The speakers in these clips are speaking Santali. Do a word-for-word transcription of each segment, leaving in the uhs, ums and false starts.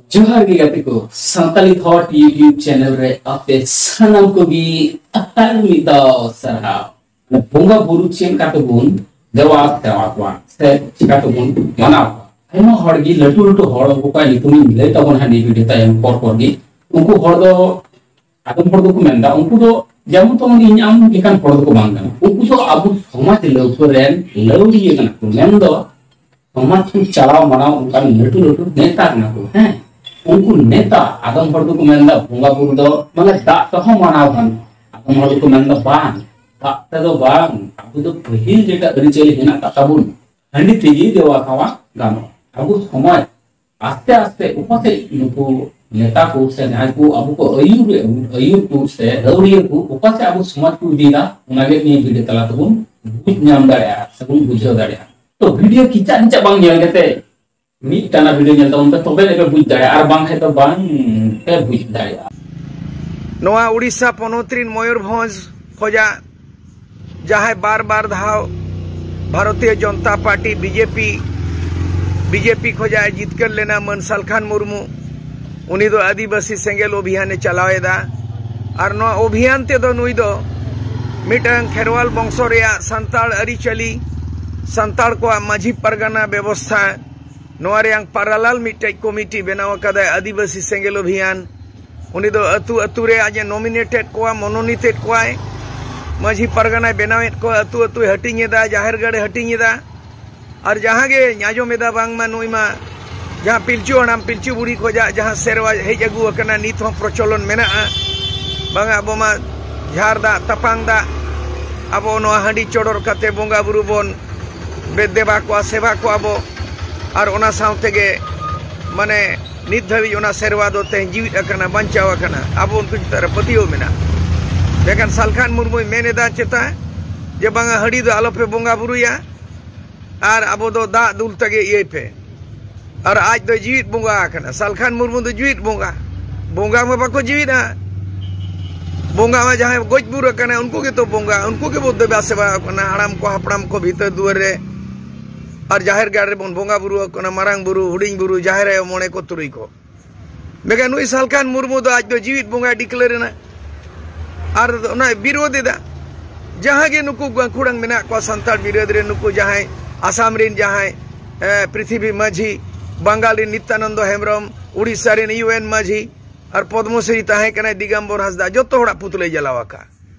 ᱡᱚᱦᱟᱨ ᱜᱮ ᱜᱟᱛᱮ ᱠᱚ, ᱥᱟᱱᱛᱟᱞᱤ ᱛᱷᱚᱴ YouTube ᱪᱮᱱᱮᱞ ᱨᱮ ᱟᱯᱮ ᱥᱟᱱᱟᱢ ᱠᱚᱜᱮ ᱟᱨ ᱢᱤᱫ ᱫᱷᱟᱣ ᱥᱟᱨᱦᱟᱣ᱾ ᱵᱚᱸᱜᱟ ᱵᱩᱨᱩ ᱪᱮᱫ ᱞᱮᱠᱟ ᱛᱮᱵᱚᱱ ᱫᱮᱵᱟ ᱥᱮᱵᱟ ᱠᱚᱣᱟ ᱥᱮ ᱪᱮᱠᱟ ᱛᱮᱵᱚᱱ ᱢᱟᱱᱟᱣ ᱠᱚᱣᱟ? ᱟᱭᱢᱟ ᱦᱚᱲ ᱜᱮ, ᱞᱟᱹᱴᱩ ᱞᱟᱹᱴᱩ ᱦᱚᱲ, ᱩᱱᱠᱩ ᱠᱚᱣᱟᱜ ᱧᱩᱛᱩᱢ ᱤᱧ ᱞᱟᱹᱭ ᱛᱟᱵᱚᱱᱟ ᱦᱟᱸᱜ ᱱᱤᱭᱟᱹ ᱵᱷᱤᱰᱤᱭᱳ ᱛᱟᱭᱚᱢ ᱯᱚᱨ ᱯᱚᱨ ᱜᱮ᱾ ᱩᱱᱠᱩ ᱦᱚᱲ ᱫᱚ, ᱟᱫᱚᱢ ᱦᱚᱲ ᱫᱚᱠᱚ ᱢᱮᱱᱫᱟ, ᱩᱱᱠᱩ ᱫᱚ ᱡᱮᱢᱚᱱ ᱛᱮᱢᱚᱱ ᱤᱧ ᱟᱢ ᱞᱮᱠᱟᱱ ᱦᱚᱲ ᱫᱚᱠᱚ ᱵᱟᱝ ᱠᱟᱱᱟ᱾ ᱩᱱᱠᱩ ᱫᱚ ᱟᱵᱚ ᱥᱚᱢᱟᱡᱽ ᱞᱟᱹᱣᱠᱟᱹ ᱨᱮᱱ ᱞᱟᱹᱣᱲᱤᱭᱟᱹ ᱠᱟᱱᱟ ᱠᱚ, ᱢᱮᱱᱫᱚ ᱥᱚᱢᱟᱡᱽ ᱠᱚ ᱪᱟᱞᱟᱣ ᱢᱟᱱᱟᱣ ᱚᱱᱠᱟᱱ ᱞᱟᱹᱴᱩ ᱞᱟᱹᱴᱩ ᱱᱮᱛᱟ ᱠᱟᱱᱟ ᱠᱚ᱾ ᱦᱮᱸ, ᱩᱱᱠᱩ ᱱᱮᱛᱟ, ᱟᱫᱚᱢ ᱦᱚᱲ ᱫᱚᱠᱚ ᱢᱮᱱᱫᱟ ᱵᱚᱸᱜᱟ ᱵᱩᱨᱩ ᱫᱚ ᱢᱟᱱᱮ ᱫᱟᱜ ᱛᱮᱦᱚᱸ ᱢᱟᱱᱟᱣ ᱜᱟᱱᱚᱜᱼᱟ, ᱟᱫᱚᱢ ᱦᱚᱲ ᱫᱚᱠᱚ ᱢᱮᱱᱫᱟ ᱵᱟᱝ, ᱫᱟᱜ ᱛᱮᱫᱚ ᱵᱟᱝ, ᱟᱵᱚ ᱫᱚ ᱯᱟᱹᱦᱤᱞ ᱡᱮᱴᱟ ᱟᱹᱨᱤᱪᱟᱹᱞᱤ ᱦᱮᱱᱟᱜ ᱟᱠᱟᱫ ᱛᱟᱵᱚᱱ, ᱦᱟᱺᱰᱤ ᱛᱮᱜᱮ ᱫᱮᱣᱟ ᱥᱮᱣᱟ ᱜᱟᱱᱚᱜᱼᱟ᱾ ᱟᱵᱚ ᱥᱚᱢᱟᱡᱽ ᱟᱥᱛᱮ ᱟᱥᱛᱮ ᱚᱠᱟ ᱥᱮᱫ ᱱᱩᱠᱩ ᱱᱮᱛᱟ ᱠᱚ ᱥᱮ ᱡᱟᱦᱟᱸᱭ ᱠᱚ ᱟᱵᱚ ᱠᱚ ᱟᱹᱭᱩᱨ, ᱟᱹᱭᱩᱨ ᱠᱚ ᱥᱮ ᱞᱟᱹᱣᱲᱤᱭᱟᱹ ᱠᱚ ᱚᱠᱟ ᱥᱮᱫ ᱟᱵᱚ ᱥᱚᱢᱟᱡᱽ ᱠᱚ ᱤᱫᱤᱭᱮᱫᱟ, ᱚᱱᱟᱜᱮ ᱱᱤᱭᱟᱹ ᱵᱷᱤᱰᱤᱭᱳ ᱛᱟᱞᱟ ᱛᱮᱵᱚᱱ ᱵᱩᱡᱽ ᱧᱟᱢ ᱫᱟᱲᱮᱭᱟᱜᱼᱟ ᱥᱮᱵᱚᱱ ᱵᱩᱡᱷᱟᱹᱣ ᱫᱟᱲᱮᱭᱟᱜᱼᱟ᱾ ᱛᱚ ᱵᱷᱤᱰᱤᱭᱳ ᱠᱮᱪᱟᱜ ᱠᱮᱪᱟᱜ ᱵᱟᱝ ᱧᱮᱞ ᱠᱟᱛᱮ ᱢᱤᱫ ᱴᱟᱱᱟ ᱵᱷᱤᱰᱤᱭᱳ ᱧᱮᱞ ᱛᱟᱵᱚᱱ ᱯᱮ, ᱛᱚᱵᱮ ᱟᱹᱱᱤᱡ ᱯᱮ ᱵᱩᱡᱽ ᱫᱟᱲᱮᱭᱟᱜᱼᱟ, ᱟᱨ ᱵᱟᱝᱠᱷᱟᱱ ᱫᱚ ᱵᱟᱝ ᱯᱮ ᱵᱩᱡᱽ ᱫᱟᱲᱮᱭᱟᱜᱼᱟ᱾ ᱱᱚᱣᱟ ᱩᱲᱤᱥᱥᱟ ᱯᱚᱱᱚᱛ ᱨᱤᱱ ᱢᱚᱭᱩᱨᱵᱷᱚᱸᱡᱽ ᱠᱷᱚᱡᱟᱜ ᱡᱟᱦᱟᱸᱭ ᱵᱟᱨ ᱵᱟᱨ ᱫᱷᱟᱣ Bharatiya Janata party, BJP, BJP ᱠᱷᱚᱡᱟᱜ ᱮ ᱡᱤᱛᱠᱟᱹᱨ ᱞᱮᱱᱟ, ᱢᱟᱹᱱ ᱥᱟᱞᱠᱷᱟᱱ ᱢᱩᱨᱢᱩ, ᱩᱱᱤ ᱫᱚ ᱟᱹᱫᱤᱵᱟᱹᱥᱤ ᱥᱮᱸᱜᱮᱞ ᱚᱵᱷᱤᱭᱟᱱ ᱮ ᱪᱟᱞᱟᱣ ᱮᱫᱟ᱾ ᱟᱨ ᱱᱚᱣᱟ ᱚᱵᱷᱤᱭᱟᱱ ᱛᱮᱫᱚ ᱱᱩᱭ ᱫᱚ ᱢᱤᱫᱴᱟᱝ ᱠᱷᱮᱨᱣᱟᱞ ᱵᱚᱝᱥᱚ ᱨᱮᱭᱟᱜ ᱥᱟᱱᱛᱟᱲ ᱟᱹᱨᱤᱪᱟᱹᱞᱤ, ᱥᱟᱱᱛᱟᱲ ᱠᱚᱣᱟᱜ ᱢᱟᱹᱡᱷᱤ ᱯᱟᱨᱜᱟᱱᱟ ᱵᱮᱵᱚᱥᱛᱷᱟ, ᱱᱚᱣᱟ ᱨᱮᱭᱟᱝ ᱯᱟᱨᱟᱞᱟᱞ ᱢᱤᱫᱴᱮᱡ ᱠᱚᱢᱤᱴᱤ ᱵᱮᱱᱟᱣ ᱟᱠᱟᱫᱟᱭ ᱟᱹᱫᱤᱵᱟᱹᱥᱤ ᱥᱮᱸᱜᱮᱞ ᱚᱵᱷᱤᱭᱟᱱ᱾ ᱩᱱᱤ ᱫᱚ ᱟᱹᱛᱩ ᱟᱹᱛᱩ ᱨᱮ ᱟᱡ ᱮ ᱱᱚᱢᱤᱱᱮᱴᱮᱰ ᱠᱚᱣᱟ, ᱢᱚᱱᱳᱱᱤᱛᱮᱰ ᱠᱚᱣᱟᱭ, ᱢᱟᱹᱡᱷᱤ ᱯᱟᱨᱜᱟᱱᱟᱭ ᱵᱮᱱᱟᱣᱮᱫ ᱠᱚᱣᱟ, ᱟᱹᱛᱩ ᱟᱹᱛᱩᱭ ᱦᱟᱹᱴᱤᱧ ᱮᱫᱟ, ᱡᱟᱦᱮᱨ ᱜᱟᱲ ᱮ ᱦᱟᱹᱴᱤᱧ ᱮᱫᱟ᱾ ᱟᱨ ᱡᱟᱦᱟᱸ ᱜᱮ ᱟᱸᱡᱚᱢ ᱮᱫᱟ ᱵᱟᱝᱢᱟ ᱱᱩᱭ ᱢᱟ ᱡᱟᱦᱟᱸ ᱯᱤᱞᱪᱩ ᱦᱟᱲᱟᱢ ᱯᱤᱞᱪᱩ ᱵᱩᱲᱦᱤ ᱠᱷᱚᱡᱟᱜ ᱡᱟᱦᱟᱸ ᱥᱮᱨᱣᱟ ᱦᱮᱡ ᱟᱹᱜᱩ ᱟᱠᱟᱱᱟ, ᱱᱤᱛ ᱦᱚᱸ ᱯᱨᱚᱪᱚᱞᱚᱱ ᱢᱮᱱᱟᱜᱼᱟ, ᱵᱟᱝᱟ ᱟᱵᱚ ᱢᱟ ᱡᱷᱟᱨ ᱫᱟᱜ ᱛᱟᱯᱟᱝ ᱫᱟᱜ ᱟᱵᱚ ᱱᱚᱣᱟ ᱦᱟᱺᱰᱤ ᱪᱚᱰᱚᱨ ᱠᱟᱛᱮ ᱵᱚᱸᱜᱟ ᱵᱩᱨᱩ ᱵᱚᱱ ᱵᱮ-, ᱫᱮᱵᱟ ᱠᱚᱣᱟ, ᱥᱮᱵᱟ ᱠᱚᱣᱟ ᱵᱚ᱾ ᱟᱨ ᱚᱱᱟ ᱥᱟᱶ ᱛᱮᱜᱮ ᱢᱟᱱᱮ ᱱᱤᱛ ᱫᱷᱟᱹᱵᱤᱡ ᱚᱱᱟ ᱥᱮᱨᱣᱟ ᱫᱚ ᱛᱮᱦᱮᱧ ᱡᱤᱣᱤᱫ ᱟᱠᱟᱱᱟ, ᱵᱟᱧᱪᱟᱣ ᱟᱠᱟᱱᱟ, ᱟᱵᱚ ᱩᱱᱠᱩ ᱪᱮᱛᱟᱱ ᱨᱮ ᱯᱟᱹᱛᱭᱟᱹᱣ ᱢᱮᱱᱟᱜᱼᱟ᱾ ᱢᱮᱱᱠᱷᱟᱱ ᱥᱟᱞᱠᱷᱟᱱ ᱢᱩᱨᱢᱩᱭ ᱢᱮᱱ ᱮᱫᱟ ᱪᱮᱛᱟ ᱡᱮ ᱵᱟᱝᱟ ᱦᱟᱺᱰᱤ ᱫᱚ ᱟᱞᱚᱯᱮ ᱵᱚᱸᱜᱟ ᱵᱩᱨᱩᱭᱟ, ᱟᱨ ᱟᱵᱚ ᱫᱚ ᱫᱟᱜ ᱫᱩᱞ ᱛᱮᱜᱮ ᱤᱭᱟᱹᱭ ᱯᱮ᱾ ᱟᱨ ᱟᱡ ᱫᱚ ᱡᱤᱣᱤᱫ ᱵᱚᱸᱜᱟ ᱟᱠᱟᱱᱟ, ᱥᱟᱞᱠᱷᱟᱱ ᱢᱩᱨᱢᱩ ᱫᱚ ᱡᱤᱣᱤᱫ ᱵᱚᱸᱜᱟ᱾ ᱵᱚᱸᱜᱟ ᱢᱟ ᱵᱟᱠᱚ ᱡᱤᱣᱤᱫᱼᱟ, ᱵᱚᱸᱜᱟ ᱢᱟ ᱡᱟᱦᱟᱸᱭ ᱜᱚᱡ ᱵᱩᱨ ᱟᱠᱟᱱᱟ ᱩᱱᱠᱩ ᱜᱮᱛᱚ ᱵᱚᱸᱜᱟ, ᱩᱱᱠᱩ ᱜᱮᱵᱚ ᱫᱮᱵᱟ ᱥᱮᱵᱟ ᱟᱠᱚ ᱠᱟᱱᱟ, ᱦᱟᱲᱟᱢ ᱠᱚ ᱦᱟᱯᱲᱟᱢ ᱠᱚ ᱵᱷᱤᱛᱟᱹᱨ ᱫᱩᱣᱟᱹᱨ ᱨᱮ ᱟᱨ ᱡᱟᱦᱮᱨ ᱜᱟᱲ ᱨᱮᱵᱚᱱ ᱵᱚᱸᱜᱟ ᱵᱩᱨᱩ ᱟᱠᱚ ᱠᱟᱱᱟ, ᱢᱟᱨᱟᱝ ᱵᱩᱨᱩ, ᱦᱩᱰᱤᱧ ᱵᱩᱨᱩ, ᱡᱟᱦᱮᱨ ᱟᱭᱳ, ᱢᱚᱬᱮ ᱠᱚ ᱛᱩᱨᱩᱭ ᱠᱚ᱾ ᱢᱮᱱᱠᱷᱟᱱ ᱱᱩᱭ ᱥᱟᱞᱠᱷᱟᱱ ᱢᱩᱨᱢᱩ ᱫᱚ ᱟᱡ ᱫᱚ ᱡᱤᱣᱤᱫ ᱵᱚᱸᱜᱟᱭ declare ᱮᱱᱟ ᱟᱨ ᱚᱱᱟᱭ ᱵᱤᱨᱳᱫ ᱮᱫᱟ᱾ ᱡᱟᱦᱟᱸ ᱜᱮ ᱱᱩᱠᱩ ᱜᱟᱹᱠᱷᱩᱲᱟᱝ ᱢᱮᱱᱟᱜ ᱠᱚᱣᱟ ᱥᱟᱱᱛᱟᱲ ᱵᱤᱨᱳᱫ ᱨᱮ, ᱱᱩᱠᱩ ᱡᱟᱦᱟᱸᱭ ᱟᱥᱟᱢ ᱨᱮᱱ, ᱡᱟᱦᱟᱸᱭ ᱮ, ᱯᱨᱤᱛᱷᱤᱵᱤ ᱢᱟᱹᱡᱷᱤ, ᱵᱟᱝᱜᱟᱞ ᱨᱮᱱ ᱱᱤᱛᱭᱟᱱᱚᱱᱫᱚ ᱦᱮᱢᱵᱨᱚᱢ, ᱩᱲᱤᱥᱥᱟ ᱨᱮᱱ ᱤᱭᱩ ᱮᱱ ᱢᱟᱹᱡᱷᱤ, ᱟᱨ ᱯᱚᱫᱢᱚᱥᱨᱤ ᱛᱟᱦᱮᱸ ᱠᱟᱱᱟᱭ ᱫᱤᱜᱟᱢᱵᱚᱨ ᱦᱟᱸᱥᱫᱟ, ᱡᱚᱛᱚ ᱦᱚᱲᱟᱜ ᱯᱩᱛᱞᱟᱹᱭ ᱡᱟᱞᱟᱣ ᱟᱠᱟᱫ᱾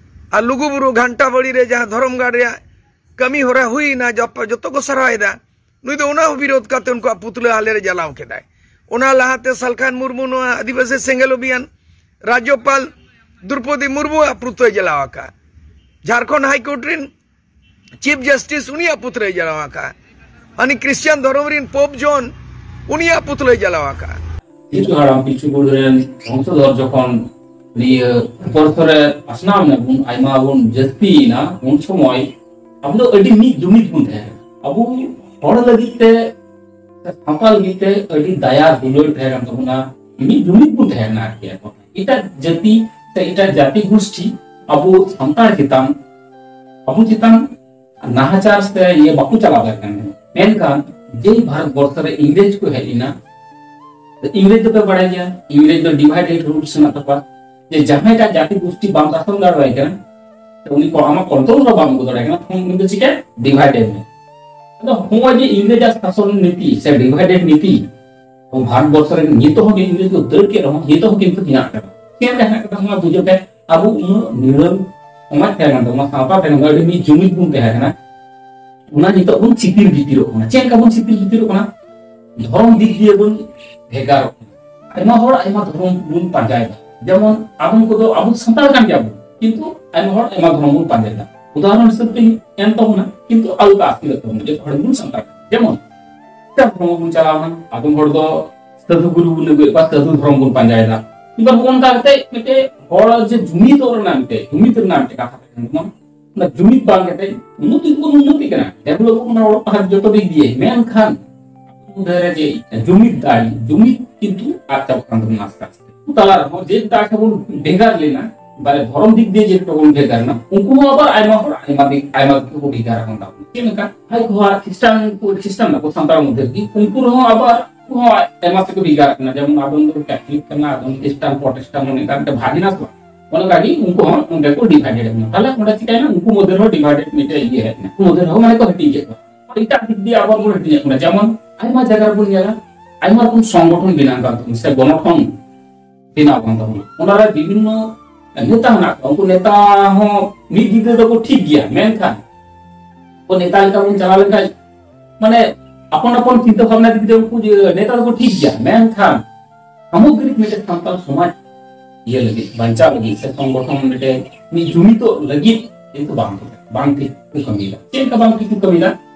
ᱟᱨ ᱞᱩᱜᱩᱵᱩᱨᱩ ᱜᱷᱟᱱᱴᱟ ᱵᱟᱲᱤ ᱨᱮ ᱡᱟᱦᱟᱸ ᱫᱷᱚᱨᱚᱢ ᱜᱟᱲ ᱨᱮᱭᱟᱜ ᱠᱟᱹᱢᱤ ᱦᱚᱨᱟ ᱦᱩᱭᱱᱟ, ᱡᱚᱛᱚ ᱡᱚᱛᱚ ᱠᱚ ᱥᱟᱨᱦᱟᱣ ᱮᱫᱟ, ᱱᱩᱭ ᱫᱚ ᱚᱱᱟ ᱦᱚᱸ ᱵᱤᱨᱳᱫ ᱠᱟᱛᱮ ᱩᱱᱠᱩᱣᱟᱜ ᱯᱩᱛᱞᱟᱹ ᱦᱟᱞᱮ ᱨᱮ ᱡᱟᱞᱟᱣ ᱠᱮᱫᱟᱭ᱾ ᱚᱱᱟ ᱞᱟᱦᱟᱛᱮ ᱥᱟᱞᱠᱷᱟᱱ ᱢᱩᱨᱢᱩ ᱱᱚᱣᱟ ᱟᱹᱫᱤᱵᱟᱹᱥᱤ ᱥᱮᱸᱜᱮᱞ ᱚᱵᱷᱤᱭᱟᱱ ᱨᱟᱡᱽᱡᱚᱯᱟᱞ ᱫᱨᱩᱯᱚᱫᱤ ᱢᱩᱨᱢᱩᱣᱟᱜ ᱯᱩᱛᱞᱟᱹᱭ ᱡᱟᱞᱟᱣ ᱟᱠᱟᱫ᱾ ᱡᱷᱟᱲᱠᱷᱚᱸᱰ ᱦᱟᱭ ᱠᱳᱨᱴ ᱨᱮᱱ ᱪᱤᱯ ᱡᱟᱥᱴᱤᱥ ᱩᱱᱤᱭᱟᱜ ᱯᱩᱛᱞᱟᱹᱭ ᱡᱟᱞᱟᱣ ᱟᱠᱟᱫ᱾ ᱦᱟᱹᱱᱤ ᱠᱨᱤᱥᱪᱤᱭᱟᱱ ᱫᱷᱚᱨᱚᱢ ᱨᱮᱱ ᱯᱳᱯ ᱡᱚᱱ ᱩᱱᱤᱭᱟᱜ ᱯᱩᱛᱞᱟᱹᱭ ᱡᱟᱞᱟᱣ ᱟᱠᱟᱫ᱾ ᱯᱤᱞᱪᱩ ᱦᱟᱲᱟᱢ ᱯᱤᱞᱪᱩ ᱵᱩᱲᱦᱤ ᱨᱮᱱ ᱵᱚᱝᱥᱚᱫᱷᱚᱨ ᱡᱚᱠᱷᱚᱱ ᱱᱤᱭᱟᱹ ᱵᱷᱟᱨᱚᱛ ᱵᱚᱨᱥᱚ ᱨᱮ ᱯᱟᱥᱱᱟᱣ ᱮᱱᱟ ᱵᱚᱱ, ᱟᱭᱢᱟ ᱵᱚᱱ ᱡᱟᱹᱥᱛᱤᱭᱮᱱᱟ, ᱩᱱ ᱥᱚᱢᱚᱭ ᱟᱵᱚ ᱫᱚ ᱟᱹᱰᱤ ᱢᱤᱫ ᱡᱩᱢᱤᱫ ᱵᱚᱱ ᱛᱟᱦᱮᱸ ᱠᱟᱱᱟ᱾ ᱟᱵᱚ ᱦᱚᱲ ᱞᱟᱹᱜᱤᱫ ᱛᱮ ᱥᱮ ᱥᱟᱶᱛᱟ ᱞᱟᱹᱜᱤᱫ ᱛᱮ ᱟᱹᱰᱤ ᱫᱟᱭᱟ ᱫᱩᱞᱟᱹᱲ ᱛᱟᱦᱮᱸ ᱠᱟᱱ ᱛᱟᱵᱚᱱᱟ, ᱢᱤᱫ ᱡᱩᱢᱤᱫ ᱵᱚᱱ ᱛᱟᱦᱮᱸ ᱠᱟᱱᱟ ᱟᱨᱠᱤ᱾ ᱮᱴᱟᱜ ᱡᱟᱹᱛᱤ ᱥᱮ ᱮᱴᱟᱜ ᱡᱟᱹᱛᱤ ᱜᱳᱥᱴᱤ ᱟᱵᱚ ᱥᱟᱱᱛᱟᱲ ᱪᱮᱛᱟᱱ, ᱟᱵᱚ ᱪᱮᱛᱟᱱ ᱱᱟᱦᱟᱪᱟᱨ ᱥᱮ ᱤᱭᱟᱹ ᱵᱟᱠᱚ ᱪᱟᱞᱟᱣ ᱫᱟᱲᱮᱭᱟᱜ ᱠᱟᱱ ᱛᱟᱦᱮᱸᱱᱟ᱾ ᱢᱮᱱᱠᱷᱟᱱ ᱡᱮ ᱵᱷᱟᱨᱚᱛ ᱵᱚᱨᱥᱚ ᱨᱮ ᱤᱝᱨᱮᱡᱽ ᱠᱚ ᱦᱮᱡ ᱮᱱᱟ, ᱤᱝᱨᱮᱡᱽ ᱫᱚᱯᱮ ᱵᱟᱲᱟᱭ ᱜᱮᱭᱟ, ᱤᱝᱨᱮᱡᱽ ᱫᱚ divide and rule ᱢᱮᱱᱟᱜ ᱛᱟᱠᱚᱣᱟ, ᱡᱮ ᱡᱟᱦᱟᱸᱭᱴᱟᱜ ᱡᱟᱹᱛᱤ ᱜᱳᱥᱴᱤ ᱵᱟᱢ ᱥᱟᱥᱚᱱ ᱫᱟᱲᱮᱣᱟᱭ ᱠᱟᱱᱟ, ᱩᱱᱤ ᱠᱚ ᱟᱢᱟᱜ ᱠᱚᱱᱴᱨᱳᱞ ᱨᱮ ᱵᱟᱢ ᱟᱹᱜᱩ ᱫᱟᱲᱮᱭᱟᱜ ᱠᱟᱱᱟ, ᱛᱚᱠᱷᱚᱱ ᱩᱱᱤ ᱫᱚ ᱪᱤᱠᱟᱹ? ᱰᱤᱵᱷᱟᱭᱰ ᱮᱱ ᱢᱮ᱾ ᱟᱫᱚ ᱦᱚᱸᱜᱼᱚᱭ ᱡᱮ ᱤᱝᱨᱮᱡᱽ ᱟᱜ ᱥᱟᱥᱚᱱ ᱱᱤᱛᱤ ᱥᱮ ᱰᱤᱵᱷᱟᱭᱰ ᱮᱱ ᱱᱤᱛᱤ, ᱟᱵᱚ ᱵᱷᱟᱨᱚᱛ ᱵᱚᱨᱥᱚ ᱨᱮ ᱱᱤᱛᱚᱜ ᱦᱚᱸ ᱤᱝᱨᱮᱡᱽ ᱠᱚ ᱫᱟᱹᱲ ᱠᱮᱫ ᱨᱮᱦᱚᱸ ᱱᱤᱛᱚᱜ ᱦᱚᱸ ᱠᱤᱱᱛᱩ ᱢᱮᱱᱟᱜ ᱟᱠᱟᱫᱟ᱾ ᱪᱮᱫ ᱞᱮᱠᱟ ᱦᱮᱱᱟᱜ ᱟᱠᱟᱫᱟ ᱚᱱᱟ ᱵᱩᱡᱷᱟᱹᱣ ᱯᱮ᱾ ᱟᱵᱚ ᱩᱱᱟᱹᱜ ᱱᱤᱨᱟᱹᱢ ᱥᱚᱢᱟᱡᱽ ᱛᱟᱦᱮᱸ ᱠᱟᱱ ᱛᱟᱵᱚᱱᱟ, ᱥᱟᱶᱛᱟ ᱛᱟᱦᱮᱸ ᱠᱟᱱ ᱛᱟᱵᱚᱱᱟ, ᱟᱹᱰᱤ ᱢᱤᱫ ᱡᱩᱢᱤᱫ ᱵᱚᱱ ᱛᱟᱦᱮᱸ ᱠᱟᱱᱟ, ᱚᱱᱟ ᱱᱤᱛᱚᱜ ᱵᱚᱱ ᱪᱤᱛᱤᱨ ᱵᱷᱤᱛᱤᱨᱚᱜ ᱠᱟᱱᱟ᱾ ᱪᱮᱫ ᱞᱮᱠᱟ ᱵᱚᱱ ᱪᱤᱛᱤᱨ ᱵᱷᱤᱛᱤᱨᱚᱜ ᱠᱟᱱᱟ? ᱫᱷᱚᱨᱚᱢ ᱫᱤᱠ ᱫᱤᱭᱮ ᱵᱚᱱ ᱵᱷᱮᱜᱟᱨᱚᱜ ᱠᱟᱱᱟ᱾ ᱟᱭᱢᱟ ᱦᱚᱲ ᱟᱭᱢᱟ ᱫᱷᱚᱨᱚᱢ ᱵᱚᱱ ᱯᱟᱸᱡᱟᱭᱮᱫᱟ᱾ ᱡᱮᱢᱚᱱ ᱟᱫᱚᱢ ᱠᱚᱫᱚ ᱟᱵᱚ ᱥᱟᱱᱛᱟᱲ ᱠᱟᱱ ᱜᱮᱭᱟᱵᱚᱱ, ᱠᱤᱱᱛᱩ ᱟᱭᱢᱟ ᱦᱚᱲ ᱟᱭᱢᱟ ᱫᱷᱚᱨᱚᱢ ᱵᱚᱱ ᱯᱟᱸᱡᱟᱭᱮᱫᱟ᱾ ᱩᱫᱟᱦᱚᱨᱚᱱ ᱦᱤᱥᱟᱹᱵ ᱛᱮ ᱮᱢ ᱛᱟᱵᱚᱱᱟ, ᱠᱤᱱᱛᱩ ᱟᱞᱚ ᱯᱮ ᱟᱥᱠᱮᱛᱚᱜ ᱛᱟᱵᱚᱱᱟ, ᱡᱚᱛᱚ ᱦᱚᱲ ᱵᱚᱱ ᱥᱟᱱᱛᱟᱲ ᱠᱟᱱᱟ᱾ ᱡᱮᱢᱚᱱ ᱮᱴᱟᱜ ᱫᱷᱚᱨᱚᱢ ᱵᱚᱱ ᱪᱟᱞᱟᱣᱱᱟ, ᱟᱫᱚᱢ ᱦᱚᱲ ᱫᱚ ᱥᱟᱹᱫᱷᱩ ᱜᱩᱨᱩ ᱵᱚᱱ ᱟᱹᱜᱩᱭᱮᱫ ᱠᱚᱣᱟ, ᱥᱟᱹᱫᱷᱩ ᱫᱷᱚᱨᱚᱢ ᱵᱚᱱ ᱯᱟᱸᱡᱟᱭᱮᱫᱟ᱾ ᱠᱤᱝᱵᱟ ᱱᱚᱜᱼᱚ ᱱᱚᱝᱠᱟ ᱠᱟᱛᱮ ᱢᱤᱫᱴᱮᱡ ᱦᱚᱲ ᱡᱮ ᱡᱩᱢᱤᱫᱚᱜ ᱨᱮᱱᱟᱜ ᱢᱤᱫᱴᱮᱡ, ᱡᱩᱢᱤᱫ ᱨᱮᱱᱟᱜ ᱢᱤᱫᱴᱮᱡ ᱠᱟᱛᱷᱟ ᱛᱟᱦᱮᱸ ᱠᱟᱱ ᱛᱟᱵᱚᱱᱟ᱾ ᱚᱱᱟ ᱡᱩᱢᱤᱫ ᱵᱟᱝ ᱠᱟᱛᱮ ᱩᱱᱱᱚᱛᱤ ᱫᱚᱵᱚᱱ ᱩᱱᱱᱚᱛᱤ ᱠᱟᱱᱟ, ᱰᱮᱵᱷᱞᱚᱯ ᱵᱚᱱ ᱚᱞᱚᱜ ᱯᱟᱲᱦᱟᱜ ᱡᱚᱛᱚ ᱫᱤᱠ ᱫᱤᱭᱮ, ᱢᱮᱱᱠᱷᱟᱱ ᱢᱚᱫᱽᱫᱷᱮ ᱨᱮ ᱡᱮ ᱡᱩᱢᱤᱫ ᱫᱟᱲᱮ, ᱡᱩᱢᱤᱫ ᱠᱤᱱᱛᱩ ᱟᱫ ᱪᱟᱵᱟᱜ ᱠᱟᱱ ᱛᱟᱵᱚᱱᱟ ᱟᱥᱛᱮ ᱟᱥᱛᱮ᱾ ᱛᱟᱞᱟ ᱨᱮᱦᱚᱸ ᱡᱮ ᱫᱟᱲᱮ ᱵᱚᱱ ᱵᱷᱮᱜᱟᱨ ᱞᱮᱱᱟ, ᱵᱟᱨᱮ ᱫᱷᱚᱨᱚᱢ ᱫᱤᱠ ᱫᱤᱭᱮ ᱡᱮ ᱵᱚᱱ ᱵᱷᱮᱜᱟᱨ ᱮᱱᱟ, ᱩᱱᱠᱩ ᱦᱚᱸ ᱟᱵᱟᱨ ᱟᱭᱢᱟ ᱦᱚᱲ ᱟᱭᱢᱟ ᱫᱤᱠ, ᱟᱭᱢᱟ ᱫᱤᱠ ᱛᱮᱠᱚ ᱵᱷᱮᱜᱟᱨ ᱟᱠᱟᱱ ᱛᱟᱵᱚᱱᱟ᱾ ᱪᱮᱫ ᱞᱮᱠᱟ? ᱦᱟᱭ ᱠᱚ ᱠᱷᱨᱤᱥᱴᱟᱱ ᱠᱚ, ᱠᱷᱨᱤᱥᱴᱟᱱ ᱫᱟᱠᱚ ᱥᱟᱱᱛᱟᱲ ᱢᱚᱫᱽᱫᱷᱮ ᱨᱮᱜᱮ, ᱩᱱᱠᱩ ᱨᱮᱦᱚᱸ ᱟᱵᱟᱨ ᱩᱱᱠᱩ ᱦᱚᱸ ᱟᱭᱢᱟ ᱥᱮᱫ ᱠᱚ ᱵᱷᱮᱜᱟᱨ ᱠᱟᱱᱟ, ᱡᱮᱢᱚᱱ ᱟᱫᱚᱢ ᱫᱚ ᱠᱮᱛᱷᱚᱞᱤᱠ ᱠᱟᱱᱟ, ᱟᱫᱚᱢ ᱠᱷᱨᱤᱥᱴᱟᱱ, ᱯᱨᱚᱴᱮᱥᱴᱟᱱ, ᱚᱱᱮ ᱚᱱᱠᱟ ᱢᱤᱫᱴᱮᱱ ᱵᱷᱟᱜᱽ ᱦᱮᱱᱟᱜ ᱠᱚᱣᱟ᱾ ᱚᱱᱮ ᱚᱱᱠᱟ ᱜᱮ ᱩᱱᱠᱩ ᱦᱚᱸ ᱚᱸᱰᱮ ᱠᱚ ᱰᱤᱵᱷᱟᱭᱰᱮᱰ ᱠᱟᱱᱟ᱾ ᱛᱟᱦᱞᱮ ᱚᱸᱰᱮ ᱪᱤᱠᱟᱹᱭᱮᱱᱟ, ᱩᱱᱠᱩ ᱢᱚᱫᱽᱫᱷᱮ ᱨᱮᱦᱚᱸ ᱰᱤᱵᱷᱟᱭᱰᱮᱰ ᱢᱤᱫᱴᱮᱡ ᱤᱭᱟᱹ ᱦᱮᱡ ᱮᱱᱟ, ᱩᱱᱠᱩ ᱢᱚᱫᱽᱫᱷᱮ ᱨᱮᱦᱚᱸ ᱢᱟᱱᱮ ᱠᱚ ᱦᱟᱹᱴᱤᱧ ᱠᱮᱫ ᱠᱚᱣᱟ᱾ ᱮᱴᱟᱜ ᱫᱤᱠ ᱫᱤᱭᱮ ᱟᱵᱟᱨ ᱵᱚᱱ ᱦᱟᱹᱴᱤᱧᱚᱜ ᱠᱟᱱᱟ, ᱡᱮᱢᱚᱱ ᱟᱭᱢᱟ ᱡᱟᱭᱜᱟ ᱨᱮᱵᱚᱱ ᱧᱮᱞᱟ, ᱟᱭᱢᱟ ᱨᱚᱠᱚᱢ ᱥᱚᱝᱜᱚᱴᱷᱚᱱ ᱵᱮᱱᱟᱣ ᱠᱟᱱ ᱛᱟᱵᱚᱱᱟ ᱥᱮ ᱜᱚᱱᱚᱴᱷᱚᱱ ᱵᱮᱱᱟᱣ ᱠᱟᱱ ᱛᱟᱵᱚᱱᱟ, ᱚᱱᱟᱨᱮ ᱵᱤᱵᱷᱤᱱᱱᱚ ᱱᱮᱛᱟ ᱦᱮᱱᱟᱜ ᱠᱚᱣᱟ᱾ ᱩᱱᱠᱩ ᱱᱮᱛᱟ ᱦᱚᱸ ᱢᱤᱫ ᱫᱤᱠ ᱫᱤᱭᱮ ᱫᱚᱠᱚ ᱴᱷᱤᱠ ᱜᱮᱭᱟ, ᱢᱮᱱᱠᱷᱟᱱ ᱩᱱᱠᱩ ᱱᱮᱛᱟ ᱞᱮᱠᱟ ᱵᱚᱱ ᱪᱟᱞᱟᱣ ᱞᱮᱱᱠᱷᱟᱱ, ᱢᱟᱱᱮ, ᱟᱯᱚᱱ ᱟᱯᱚᱱ ᱪᱤᱱᱛᱟᱹ ᱵᱷᱟᱵᱽᱱᱟ ᱫᱤᱠ ᱫᱤᱭᱮ ᱩᱱᱠᱩ ᱡᱮ ᱱᱮᱛᱟ ᱫᱚᱠᱚ ᱴᱷᱤᱠ ᱜᱮᱭᱟ, ᱢᱮᱱᱠᱷᱟᱱ ᱥᱟᱢᱚᱜᱨᱤᱠ ᱢᱤᱫᱴᱮᱱ ᱥᱟᱱᱛᱟᱲ ᱥᱚᱢᱟᱡᱽ ᱤᱭᱟᱹ ᱞᱟᱹᱜᱤᱫ, ᱵᱟᱧᱪᱟᱣ ᱞᱟᱹᱜᱤᱫ ᱥᱮ ᱥᱚᱝᱜᱚᱴᱷᱚᱱ ᱢᱤᱫᱴᱮᱱ ᱢᱤᱫ ᱡᱩᱢᱤᱫᱚᱜ ᱞᱟᱹᱜᱤᱫ ᱠᱤᱱᱛᱩ ᱵᱟᱝ ᱴᱷᱤᱠ, ᱵᱟᱝ ᱴᱷᱤᱠ ᱠᱚ ᱠᱟᱹᱢᱤᱭᱮᱫᱟ᱾ ᱪᱮᱫ ᱞᱮᱠᱟ ᱵᱟᱝ ᱴᱷᱤᱠ ᱠᱚ ᱠᱟᱹᱢᱤᱭᱮᱫᱟ?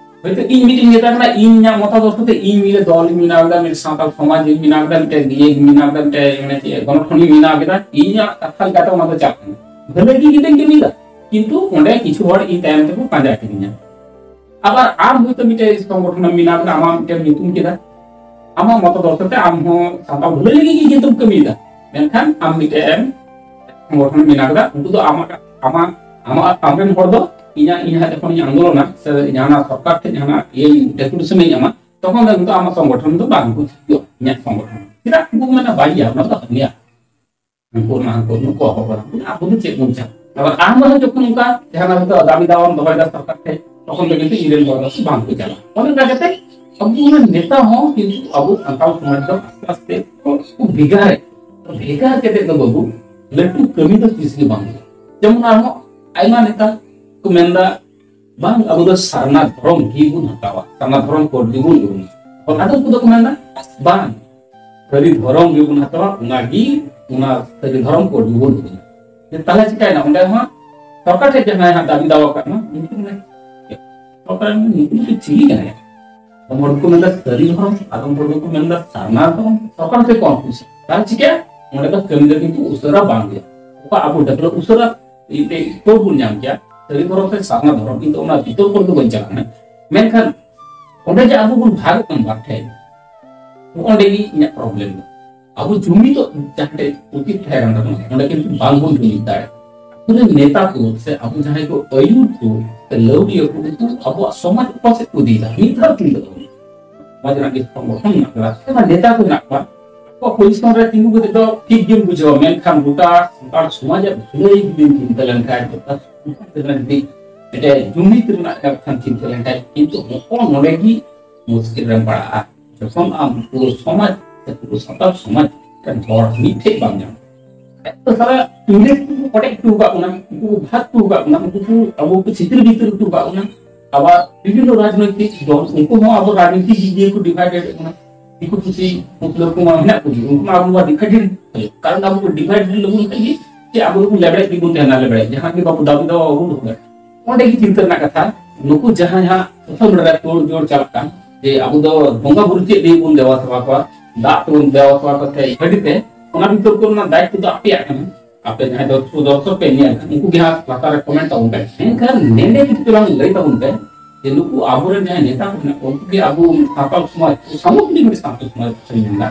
ᱦᱚᱭᱛᱳ ᱤᱧ ᱢᱤᱫᱴᱤᱧ ᱱᱮᱛᱟ ᱠᱟᱱᱟ, ᱤᱧᱟᱹᱜ ᱢᱚᱛᱟᱫᱚᱨᱥᱚ ᱛᱮ ᱤᱧ ᱢᱤᱫᱴᱮᱱ ᱫᱚᱞ ᱤᱧ ᱵᱮᱱᱟᱣ ᱠᱮᱫᱟ, ᱢᱤᱫ ᱥᱟᱱᱛᱟᱲ ᱥᱚᱢᱟᱡᱽ ᱤᱧ ᱵᱮᱱᱟᱣ ᱠᱮᱫᱟ, ᱢᱤᱫᱴᱮᱱ ᱤᱭᱟᱹ ᱤᱧ ᱵᱮᱱᱟᱣ ᱠᱮᱫᱟ, ᱢᱤᱫᱴᱮᱱ ᱤᱭᱟᱹ ᱜᱚᱱᱚᱴᱷᱚᱱ ᱤᱧ ᱵᱮᱱᱟᱣ ᱠᱮᱫᱟ, ᱤᱧᱟᱹᱜ ᱠᱟᱛᱷᱟ ᱞᱮᱠᱟᱛᱮ ᱚᱱᱟ ᱫᱚ ᱪᱟᱞᱟᱜ ᱠᱟᱱᱟ, ᱵᱷᱟᱹᱞᱟᱹᱭ ᱜᱮ ᱠᱤᱱᱛᱩᱧ ᱠᱟᱹᱢᱤᱭᱮᱫᱟ᱾ ᱠᱤᱱᱛᱩ ᱚᱸᱰᱮ ᱠᱤᱪᱷᱩ ᱦᱚᱲ ᱤᱧ ᱛᱟᱭᱚᱢ ᱛᱮᱠᱚ ᱯᱟᱸᱡᱟ ᱠᱤᱫᱤᱧᱟ᱾ ᱟᱵᱟᱨ ᱟᱢ ᱦᱚᱭᱛᱳ ᱢᱤᱫᱴᱮᱱ ᱥᱚᱝᱜᱚᱴᱷᱚᱱ ᱮᱢ ᱵᱮᱱᱟᱣ ᱠᱮᱫᱟ, ᱟᱢᱟᱜ ᱢᱤᱫᱴᱮᱱ ᱧᱩᱛᱩᱢ ᱠᱮᱫᱟ, ᱟᱢᱟᱜ ᱢᱚᱛᱟᱫᱚᱨᱥᱚ ᱛᱮ ᱟᱢ ᱦᱚᱸ ᱥᱟᱱᱛᱟᱲ ᱵᱷᱟᱹᱞᱟᱹᱭ ᱞᱟᱹᱜᱤᱫ ᱜᱮ ᱠᱤᱱᱛᱩᱢ ᱠᱟᱹᱢᱤᱭᱮᱫᱟ, ᱢᱮᱱᱠᱷᱟᱱ ᱟᱢ ᱢᱤᱫᱴᱮᱱ ᱥᱚᱝᱜᱚᱴᱷᱚᱱ ᱮᱢ ᱵᱮᱱᱟᱣ ᱠᱮᱫᱟ, ᱩᱱᱠᱩ ᱫᱚ ᱟᱢᱟᱜ, ᱟᱢᱟᱜ, ᱟᱢᱨᱮᱱ ᱦᱚᱲ ᱫᱚ ᱤᱧᱟᱹᱜ, ᱤᱧ ᱦᱟᱸᱜ ᱡᱚᱠᱷᱚᱱᱤᱧ ᱟᱱᱫᱳᱞᱚᱱᱟ ᱥᱮ ᱡᱟᱦᱟᱱᱟᱜ ᱥᱚᱨᱠᱟᱨ ᱴᱷᱮᱱ ᱡᱟᱦᱟᱱᱟᱜ ᱤᱭᱟᱹ ᱰᱮᱯᱩᱴᱮᱥᱚᱱ ᱤᱧ ᱮᱢᱟ, ᱛᱚᱠᱷᱚᱱ ᱫᱚ ᱠᱤᱱᱛᱩ ᱟᱢᱟᱜ ᱥᱚᱝᱜᱚᱴᱷᱚᱱ ᱫᱚ ᱵᱟᱝ ᱠᱚ ᱦᱤᱡᱩᱜᱼᱟ, ᱤᱧᱟᱹᱜ ᱥᱚᱝᱜᱚᱴᱷᱚᱱ᱾ ᱪᱮᱫᱟᱜ ᱩᱱᱠᱩ ᱠᱚ ᱢᱮᱱᱟ, ᱵᱟᱝ ᱜᱮᱭᱟ, ᱚᱱᱟ ᱫᱚ ᱦᱟᱹᱱᱤᱭᱟᱜ, ᱩᱱᱠᱩ ᱚᱱᱟ ᱦᱟᱹᱱᱠᱩ ᱱᱩᱠᱩ ᱦᱚᱦᱚ ᱵᱟᱲᱟ, ᱟᱵᱚ ᱫᱚ ᱪᱮᱫ ᱵᱚᱱ ᱪᱟᱞᱟᱜ? ᱟᱵᱟᱨ ᱟᱢ ᱦᱚᱸ ᱡᱚᱠᱷᱚᱱ ᱚᱱᱠᱟ ᱡᱟᱦᱟᱱᱟᱜ ᱦᱚᱭᱛᱳ ᱫᱟᱵᱤ ᱫᱟᱣᱟᱢ ᱫᱚᱦᱚᱭᱮᱫᱟ ᱥᱚᱨᱠᱟᱨ ᱴᱷᱮᱱ, ᱛᱚᱠᱷᱚᱱ ᱫᱚ ᱠᱤᱱᱛᱩ ᱤᱧ ᱨᱮᱱ ᱦᱚᱲ ᱫᱚ ᱵᱟᱝ ᱠᱚ ᱪᱟᱞᱟᱜᱼᱟ᱾ ᱚᱱᱮ ᱚᱱᱠᱟ ᱠᱟᱛᱮ ᱟᱵᱚ ᱚᱱᱟ ᱱᱮᱛᱟ ᱦᱚᱸ ᱠᱤᱱᱛᱩ ᱟᱵᱚ ᱥᱟᱱᱛᱟᱲ ᱥᱚᱢᱟᱡᱽ ᱫᱚ ᱟᱥᱛᱮ ᱟᱥᱛᱮ ᱠᱚ ᱵᱷᱮᱜᱟᱨ, ᱵᱷᱮᱜᱟᱨ ᱠᱟᱛᱮ ᱫᱚ ᱵᱟᱹᱵᱩ ᱞᱟᱹᱴᱩ ᱠᱟᱹᱢᱤ ᱫᱚ ᱛᱤᱥ ᱜᱮ ᱵᱟᱝ ᱦᱩᱭᱩᱜᱼᱟ᱾ ᱡᱮᱢᱚᱱ ᱟᱨᱦᱚᱸ ᱟᱭᱢᱟ ᱱᱮᱛᱟ ᱠᱚ ᱢᱮᱱᱫᱟ, ᱵᱟᱝ, ᱟᱵᱚ ᱫᱚ ᱥᱟᱨᱱᱟ ᱫᱷᱚᱨᱚᱢ ᱜᱮᱵᱚᱱ ᱦᱟᱛᱟᱣᱟ, ᱥᱟᱨᱱᱟ ᱫᱷᱚᱨᱚᱢ ᱠᱳᱰ ᱜᱮᱵᱚᱱ ᱩᱨᱩᱢᱟ᱾ ᱟᱫᱚ ᱩᱱᱠᱩ ᱫᱚᱠᱚ ᱢᱮᱱᱫᱟ, ᱵᱟᱝ, ᱥᱟᱹᱨᱤ ᱫᱷᱚᱨᱚᱢ ᱜᱮᱵᱚᱱ ᱦᱟᱛᱟᱣᱟ, ᱚᱱᱟᱜᱮ, ᱚᱱᱟ ᱥᱟᱹᱨᱤ ᱫᱷᱚᱨᱚᱢ ᱠᱳᱰ ᱜᱮᱵᱚᱱ ᱩᱨᱩᱢᱟ᱾ ᱡᱮ ᱛᱟᱦᱞᱮ ᱪᱤᱠᱟᱭᱱᱟ? ᱚᱸᱰᱮ ᱦᱚᱸ ᱥᱚᱨᱠᱟᱨ ᱴᱷᱮᱱ ᱡᱟᱦᱟᱸᱭ ᱦᱟᱸᱜ ᱫᱟᱵᱤ ᱫᱟᱣᱟ ᱠᱟᱜ ᱢᱟ, ᱩᱱᱠᱩ ᱢᱮᱱᱟ, ᱥᱚᱨᱠᱟᱨ ᱱᱩᱠᱩ ᱫᱚ ᱪᱤᱞᱤ ᱠᱟᱱᱟᱭ? ᱟᱫᱚᱢ ᱦᱚᱲ ᱫᱚᱠᱚ ᱢᱮᱱᱫᱟ ᱥᱟᱹᱨᱤ ᱫᱷᱚᱨᱚᱢ, ᱟᱫᱚᱢ ᱦᱚᱲ ᱫᱚᱠᱚ ᱢᱮᱱᱫᱟ ᱥᱟᱨᱱᱟ ᱫᱷᱚᱨᱚᱢ᱾ ᱥᱚᱨᱠᱟᱨ ᱴᱷᱮᱱ ᱠᱚᱱᱯᱷᱤᱭᱩᱡᱽ᱾ ᱛᱟᱦᱞᱮ ᱪᱤᱠᱟᱹᱭᱟ? ᱚᱸᱰᱮ ᱫᱚ ᱠᱟᱹᱢᱤ ᱫᱚ ᱠᱤᱱᱛᱩ ᱩᱥᱟᱹᱨᱟ ᱵᱟᱝ ᱦᱩᱭᱩᱜᱼᱟ᱾ ᱚᱠᱟ ᱟᱵᱚ ᱰᱮᱵᱷᱞᱚᱯ ᱩᱥᱟᱹᱨᱟ ᱢᱤᱫᱴᱮᱡ ᱠᱳᱰ ᱵᱚᱱ ᱧᱟᱢ ᱠᱮᱭᱟ, ᱥᱟᱹᱨᱤ ᱫᱷᱚᱨᱚᱢ ᱥᱮ ᱥᱟᱨᱱᱟ ᱫᱷᱚᱨᱚᱢ, ᱠᱤᱱᱛᱩ ᱚᱱᱟ ᱵᱤᱛᱚᱨᱠᱚ ᱨᱮᱫᱚ ᱵᱟᱹᱧ ᱪᱟᱞᱟᱜ ᱠᱟᱱᱟ᱾ ᱢᱮᱱᱠᱷᱟᱱ ᱚᱸᱰᱮ ᱡᱮ ᱟᱵᱚ ᱵᱚᱱ ᱵᱷᱟᱜᱽ ᱠᱟᱱ ᱵᱟᱨ ᱴᱷᱮᱱ, ᱚᱸᱰᱮ ᱜᱮ ᱤᱧᱟᱹᱜ ᱯᱨᱚᱵᱞᱮᱢ ᱫᱚ᱾ ᱟᱵᱚ ᱡᱩᱢᱤᱫᱚᱜ ᱡᱟᱦᱟᱸ ᱴᱷᱮᱡ ᱩᱪᱤᱛ ᱛᱟᱦᱮᱸ ᱠᱟᱱ ᱛᱟᱵᱚᱱᱟ, ᱚᱸᱰᱮ ᱠᱤᱱᱛᱩ ᱵᱟᱝᱵᱚᱱ ᱡᱩᱢᱤᱫ ᱫᱟᱲᱮᱭᱟᱜᱼᱟ᱾ ᱟᱵᱚᱨᱮᱱ ᱱᱮᱛᱟ ᱠᱚ ᱥᱮ ᱟᱵᱚ ᱡᱟᱦᱟᱸᱭ ᱠᱚ ᱟᱹᱭᱩᱨ ᱠᱚ ᱥᱮ ᱞᱟᱹᱣᱲᱤᱭᱟᱹ ᱠᱚ, ᱩᱱᱠᱩ ᱟᱵᱚᱣᱟᱜ ᱥᱚᱢᱟᱡᱽ ᱚᱠᱟ ᱥᱮᱫ ᱠᱚ ᱤᱫᱤᱭᱮᱫᱟ, ᱢᱤᱫ ᱫᱷᱟᱣ ᱪᱤᱱᱛᱟᱹ ᱛᱟᱵᱚᱱ᱾ ᱥᱚᱢᱟᱡᱽ ᱨᱮᱱᱟᱜ ᱡᱮ ᱥᱚᱝᱜᱚᱴᱷᱚᱱ ᱢᱮᱱᱟᱜ ᱟᱠᱟᱫᱟ, ᱥᱮ ᱱᱮᱛᱟ ᱠᱚ ᱢᱮᱱᱟᱜ ᱠᱚᱣᱟ, ᱟᱠᱚᱣᱟᱜ ᱯᱚᱡᱤᱥᱚᱱ ᱨᱮ ᱛᱤᱸᱜᱩ ᱠᱟᱛᱮ ᱫᱚ ᱴᱷᱤᱠ ᱜᱮᱢ ᱵᱩᱡᱷᱟᱹᱣᱟ, ᱢᱮᱱᱠᱷᱟᱱ ᱜᱚᱴᱟ ᱥᱟᱱᱛᱟᱲ ᱥᱚᱢᱟᱡᱽ ᱟᱜ ᱵᱷᱟᱹᱞᱟᱹᱭ ᱡᱩᱫᱤᱢ ᱪᱤᱱᱛᱟᱹ ᱞᱮᱱᱠᱷᱟᱱ, ᱜᱚᱴᱟ ᱥᱚᱢᱟᱡᱽ ᱨᱮᱱᱟᱜ ᱡᱩᱫᱤ ᱢᱤᱫᱴᱮᱱ ᱡᱩᱢᱤᱫ ᱨᱮᱱᱟᱜ ᱠᱟᱛᱷᱟᱢ ᱪᱤᱱᱛᱟᱹ ᱞᱮᱱᱠᱷᱟᱱ, ᱠᱤᱱᱛᱩ ᱦᱚᱸᱜᱼᱚ ᱱᱚᱰᱮ ᱜᱮ ᱢᱩᱥᱠᱤᱞ ᱨᱮᱢ ᱯᱟᱲᱟᱜᱼᱟ᱾ ᱡᱚᱠᱷᱚᱱ ᱟᱢ ᱯᱩᱨᱟᱹ ᱥᱚᱢᱟᱡᱽ ᱥᱮ ᱯᱩᱨᱟᱹ ᱥᱟᱱᱛᱟᱲ ᱥᱚᱢᱟᱡᱽ ᱨᱮᱱ ᱦᱚᱲ ᱢᱤᱫᱴᱷᱮᱡ ᱵᱟᱢ ᱧᱟᱢ, ᱮᱛᱚ ᱥᱟᱨᱟ ᱤᱝᱨᱮᱡᱽ ᱠᱚ ᱠᱚᱴᱮᱡ ᱦᱚᱴᱚ ᱟᱠᱟᱫ ᱵᱚᱱᱟ, ᱩᱱᱠᱩ ᱠᱚ ᱵᱷᱟᱜᱽ ᱦᱚᱴᱚ ᱟᱠᱟᱫ ᱵᱚᱱᱟ, ᱩᱱᱠᱩ ᱠᱚ ᱟᱵᱚ ᱠᱚ ᱪᱷᱤᱛᱤᱨ ᱵᱷᱤᱛᱤᱨ ᱦᱚᱴᱚ ᱟᱠᱟᱫ ᱵᱚᱱᱟ᱾ ᱟᱵᱟᱨ ᱵᱤᱵᱷᱤᱱᱱᱚ ᱨᱟᱡᱽᱱᱳᱭᱛᱤᱠ ᱫᱚᱞ, ᱩᱱᱠᱩ ᱦᱚᱸ ᱟᱵᱚ ᱨᱟᱡᱽᱱᱤᱛᱤ ᱫᱤᱠ ᱫᱤᱭᱮ ᱠᱚ ᱰᱤᱵᱷᱟᱭᱰᱮᱰ ᱵᱚᱱᱟ᱾ ᱫᱤᱠᱩ ᱯᱩᱥᱤ ᱢᱩᱥᱞᱟᱹ ᱠᱚ ᱢᱟ ᱢᱮᱱᱟᱜ ᱠᱚᱜᱮ, ᱩᱱᱠᱩ ᱢᱟ ᱟᱵᱚ ᱢᱟ ᱰᱤᱵᱷᱟᱭᱰᱮᱰ, ᱠᱟᱨᱚᱱ ᱟᱵᱚ ᱠᱚ ᱰᱤᱵᱷᱟᱭᱰᱮᱰ ᱞᱮᱵᱚᱱ ᱠᱷᱟᱡ ᱜᱮ ᱡᱮ ᱟᱵᱚ ᱫᱚᱵᱚᱱ ᱞᱮᱵᱲᱮᱡ ᱜᱮᱵᱚᱱ ᱛᱟᱦᱮᱱᱟ, ᱞᱮᱵᱲᱮᱡ, ᱡᱟᱦᱟᱸ ᱜᱮ ᱵᱟᱵᱚ ᱫᱟᱵᱤ ᱫᱟᱣᱟ ᱵᱟᱵᱚᱱ ᱫᱚᱦᱚ ᱫᱟᱲᱮᱭᱟᱜᱼᱟ᱾ ᱚᱸᱰᱮ ᱜᱮ ᱪᱤᱱᱛᱟᱹ ᱨᱮᱱᱟᱜ ᱠᱟᱛᱷᱟ, ᱱᱩᱠᱩ ᱡᱟᱦᱟᱸᱭ ᱦᱟᱸᱜ social media ᱨᱮ ᱛᱳᱲ ᱡᱳᱲ ᱪᱟᱞᱟᱜ ᱠᱟᱱ, ᱡᱮ ᱟᱵᱚ ᱫᱚ ᱵᱚᱸᱜᱟ ᱵᱩᱨᱩ ᱪᱮᱫ ᱞᱟᱹᱜᱤᱫ ᱵᱚᱱ ᱫᱮᱵᱟ ᱥᱮᱵᱟ ᱠᱚᱣᱟ, ᱫᱟᱜ ᱛᱮᱵᱚᱱ ᱫᱮᱵᱟ ᱥᱮᱵᱟ ᱠᱚᱣᱟ ᱥᱮ ᱦᱟᱺᱰᱤ ᱛᱮ, ᱚᱱᱟ ᱵᱷᱤᱛᱚᱨ ᱠᱚ ᱨᱮᱱᱟᱜ ᱫᱟᱭᱤᱛᱛᱚ ᱫᱚ ᱟᱯᱮᱭᱟᱜ ᱠᱟᱱᱟ᱾ ᱟᱯᱮ ᱡᱟᱦᱟᱸᱭ ᱫᱚ ᱫᱚᱨᱥᱚᱠ ᱯᱮ ᱧᱮᱞ ᱠᱟᱱ, ᱩᱱᱠᱩ ᱜᱮ ᱦᱟᱸᱜ ᱞᱟᱛᱟᱨ ᱨᱮ ᱠᱚᱢᱮᱱᱴ ᱛᱟᱵᱚᱱ ᱯᱮ᱾ ᱢᱮᱱᱠᱷᱟᱱ ᱱᱮᱰᱮ ᱠᱤᱪᱷᱩ ᱞᱟᱝ ᱞᱟᱹᱭ ᱛᱟᱵᱚᱱ ᱯᱮ ᱡᱮ ᱱᱩᱠᱩ ᱟᱵᱚᱨᱮᱱ ᱡᱟᱦᱟᱸᱭ ᱱᱮᱛᱟ ᱠᱚ ᱢᱮᱱᱟᱜ ᱠᱚᱣᱟ, ᱩᱱᱠᱩ ᱜᱮ ᱟᱵᱚ ᱥᱟᱱᱛᱟᱲ ᱥᱚᱢᱟᱡᱽ, ᱥᱟᱢᱟᱡᱽ ᱢᱤᱫ ᱥᱟᱱᱛᱟᱲ ᱥᱚᱢᱟᱡᱽ ᱠᱟᱛᱷᱟᱧ ᱢᱮᱱᱫᱟ,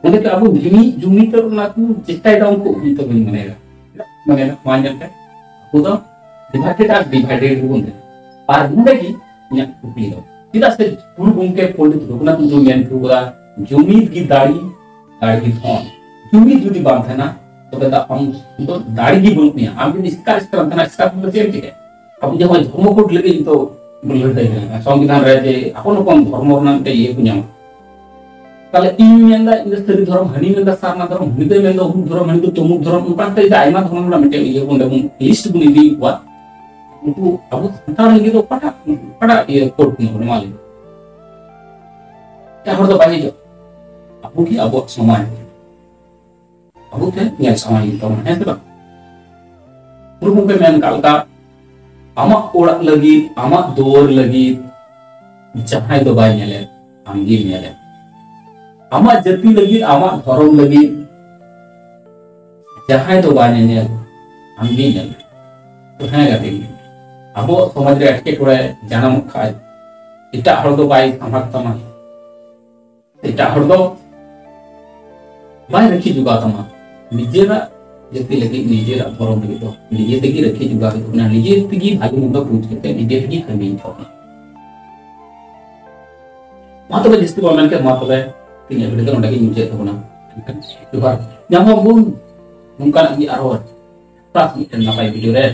ᱚᱸᱰᱮ ᱫᱚ ᱟᱵᱚ ᱡᱩᱢᱤᱫ, ᱡᱩᱢᱤᱫ ᱨᱮᱱᱟᱜ ᱠᱚ ᱪᱮᱥᱴᱟᱭᱮᱫᱟ, ᱩᱱᱠᱩ ᱩᱱᱠᱩ ᱫᱚ ᱵᱟᱹᱧ ᱢᱚᱱᱮᱭᱮᱫᱟ᱾ ᱢᱟᱱᱮ ᱱᱚᱣᱟ ᱧᱮᱞ ᱯᱮ, ᱟᱵᱚ ᱫᱚ ᱰᱤᱵᱷᱟᱭᱰᱮᱰ ᱟᱨ ᱰᱤᱵᱷᱟᱭᱰᱮᱰ ᱜᱮᱵᱚᱱ ᱛᱟᱦᱮᱸᱱᱟ᱾ ᱟᱨ ᱱᱚᱰᱮ ᱜᱮ ᱤᱧᱟᱹᱜ ᱠᱩᱠᱞᱤ ᱫᱚ, ᱪᱮᱫᱟᱜ ᱥᱮ ᱜᱩᱨᱩ ᱜᱚᱢᱠᱮ ᱯᱚᱱᱰᱤᱛ ᱨᱚᱜᱷᱩᱱᱟᱛᱷ ᱢᱩᱨᱢᱩ ᱢᱮᱱ ᱦᱚᱴᱚ ᱠᱟᱫᱟ, "ᱡᱩᱢᱤᱫ ᱜᱮ ᱫᱟᱲᱮ, ᱫᱟᱲᱮ ᱜᱮ ᱫᱷᱚᱱ᱾" ᱡᱩᱢᱤᱫ ᱡᱩᱫᱤ ᱵᱟᱝ ᱛᱟᱦᱮᱱᱟ, ᱛᱚᱵᱮ ᱫᱚ ᱟᱢ ᱫᱚ ᱫᱟᱲᱮ ᱜᱮ ᱵᱟᱹᱱᱩᱜ ᱢᱮᱭᱟ᱾ ᱟᱢ ᱡᱩᱫᱤ ᱮᱥᱠᱟᱨ ᱮᱥᱠᱟᱨ ᱮᱢ ᱛᱟᱦᱮᱱᱟ, ᱮᱥᱠᱟᱨ ᱛᱮᱫᱚ ᱪᱮᱫ ᱮᱢ ᱪᱤᱠᱟᱹᱭᱟ? ᱟᱵᱚ ᱡᱮ ᱱᱚᱜᱼᱚᱭ ᱫᱷᱚᱨᱢᱚ ᱠᱳᱰ ᱞᱟᱹᱜᱤᱫ ᱱᱤᱛᱚᱜ ᱵᱚᱱ ᱞᱟᱹᱲᱦᱟᱹᱭ ᱠᱟᱱᱟ, ᱥᱚᱝᱵᱤᱫᱷᱟᱱ ᱨᱮ ᱡᱮ ᱟᱯᱚᱱ ᱟᱯᱚᱱ ᱫᱷᱚᱨᱢᱚ ᱨᱮᱱᱟᱜ ᱢᱤᱫᱴᱮᱡ ᱤᱭᱟᱹ ᱠᱚ ᱧᱟᱢᱟ᱾ ᱛᱟᱦᱞᱮ ᱤᱧ ᱢᱮᱱᱫᱟ ᱤᱧ ᱫᱚ ᱥᱟᱹᱨᱤ ᱫᱷᱚᱨᱚᱢ, ᱦᱟᱹᱱᱤ ᱢᱮᱱᱫᱟ ᱥᱟᱨᱱᱟ ᱫᱷᱚᱨᱚᱢ, ᱦᱟᱹᱱᱤ ᱫᱚᱭ ᱢᱮᱱᱫᱟ ᱚᱢᱩᱠ ᱫᱷᱚᱨᱚᱢ, ᱦᱟᱹᱱᱤ ᱫᱚ ᱛᱚᱢᱩᱠ ᱫᱷᱚᱨᱚᱢ, ᱚᱱᱠᱟ ᱠᱟᱛᱮ ᱟᱭᱢᱟ ᱫᱷᱚᱨᱚᱢ ᱨᱮᱱᱟᱜ ᱢᱤᱫᱴᱮᱱ ᱤᱭᱟᱹ ᱵᱚᱱ, ᱚᱸᱰᱮ ᱵᱚᱱ ᱞᱤᱥᱴ ᱵᱚᱱ ᱤᱫᱤᱭᱮᱫ ᱠᱚᱣᱟ᱾ ᱩᱱᱠᱩ ᱟᱵᱚ ᱥᱟᱱᱛᱟᱲ ᱞᱟᱹᱜᱤᱫ ᱫᱚ ᱚᱠᱟᱴᱟᱜ, ᱚᱠᱟᱴᱟᱜ ᱤᱭᱟᱹ ᱠᱳᱰ ᱠᱟᱱᱟ ᱵᱚᱞᱮ, ᱢᱟ ᱞᱟᱹᱭ ᱢᱮ? ᱮᱴᱟᱜ ᱦᱚᱲ ᱫᱚ ᱵᱟᱭ ᱦᱤᱡᱩᱜ᱾ ᱟᱵᱚ ᱜᱮ ᱟᱵᱚᱣᱟᱜ ᱥᱚᱢᱟᱡᱽ ᱟᱵᱚ ᱛᱮ ᱧᱮᱞ ᱥᱟᱢᱟᱝ ᱦᱩᱭᱩᱜ ᱛᱟᱵᱚᱱᱟ, ᱦᱮᱸ ᱥᱮ ᱵᱟᱝ? ᱜᱩᱨᱩ ᱜᱚᱢᱠᱮ ᱢᱮᱱ ᱠᱟᱜ ᱞᱮᱠᱟ, ᱟᱢᱟᱜ ᱚᱲᱟᱜ ᱞᱟᱹᱜᱤᱫ, ᱟᱢᱟᱜ ᱫᱩᱣᱟᱹᱨ ᱞᱟᱹᱜᱤᱫ ᱡᱟᱦᱟᱸᱭ ᱫᱚ ᱵᱟᱭ ᱧᱮᱞᱮᱫ, ᱟᱢ ᱜᱮᱢ ᱧᱮᱞᱮᱫ᱾ ᱟᱢᱟᱜ ᱡᱟᱹᱛᱤ ᱞᱟᱹᱜᱤᱫ, ᱟᱢᱟᱜ ᱫᱷᱚᱨᱚᱢ ᱞᱟᱹᱜᱤᱫ ᱡᱟᱦᱟᱸᱭ ᱫᱚ ᱵᱟᱭ ᱧᱮᱧᱮᱞ, ᱟᱢ ᱜᱮ ᱧᱮᱞ᱾ ᱛᱚ ᱦᱮᱸ ᱜᱟᱛᱮ ᱜᱮ, ᱟᱵᱚᱣᱟᱜ ᱥᱚᱢᱟᱡᱽ ᱨᱮ ᱮᱴᱠᱮᱴᱚᱬᱮ ᱡᱟᱱᱟᱢᱚᱜ ᱠᱷᱟᱡ ᱮᱴᱟᱜ ᱦᱚᱲ ᱫᱚ ᱵᱟᱭ ᱥᱟᱢᱟᱝ ᱛᱟᱢᱟ, ᱮᱴᱟᱜ ᱦᱚᱲ ᱫᱚ ᱵᱟᱭ ᱨᱟᱹᱠᱷᱤ ᱡᱚᱜᱟᱣ ᱛᱟᱢᱟ᱾ ᱱᱤᱡᱮᱨᱟᱜ ᱡᱟᱹᱛᱤ ᱞᱟᱹᱜᱤᱫ, ᱱᱤᱡᱮᱨᱟᱜ ᱫᱷᱚᱨᱚᱢ ᱞᱟᱹᱜᱤᱫ ᱫᱚ ᱱᱤᱡᱮ ᱛᱮᱜᱮ ᱨᱟᱹᱠᱷᱤ ᱡᱚᱜᱟᱣ ᱦᱩᱭᱩᱜ ᱠᱟᱱᱟ, ᱱᱤᱡᱮ ᱛᱮᱜᱮ ᱵᱷᱟᱜᱮ ᱢᱚᱱᱫᱚ ᱵᱩᱡᱽ ᱠᱟᱛᱮ ᱱᱤᱡᱮ ᱛᱮᱜᱮ ᱠᱟᱹᱢᱤ ᱦᱩᱭᱩᱜ ᱛᱟᱵᱚᱱᱟ᱾ ᱢᱟ ᱛᱚᱵᱮ ᱡᱟᱹᱥᱛᱤ ᱵᱟᱝ ᱢᱮᱱ ᱠᱟᱛᱮ ᱢᱟ ᱛᱚᱵᱮ ᱛᱮᱦᱮᱧᱟᱜ ᱵᱷᱤᱰᱤᱭᱳ ᱫᱚ ᱱᱚᱰᱮ ᱜᱤᱧ ᱢᱩᱪᱟᱹᱫ ᱛᱟᱵᱚᱱᱟ᱾ ᱡᱚᱦᱟᱨ᱾ ᱧᱟᱢ ᱟᱵᱚᱱ ᱱᱚᱝᱠᱟᱱᱟᱜ ᱜᱮ ᱟᱨᱦᱚᱸ ᱢᱤᱫᱴᱮᱱ ᱱᱟᱯᱟᱭ ᱵᱷᱤᱰᱤᱭᱳ ᱨᱮ᱾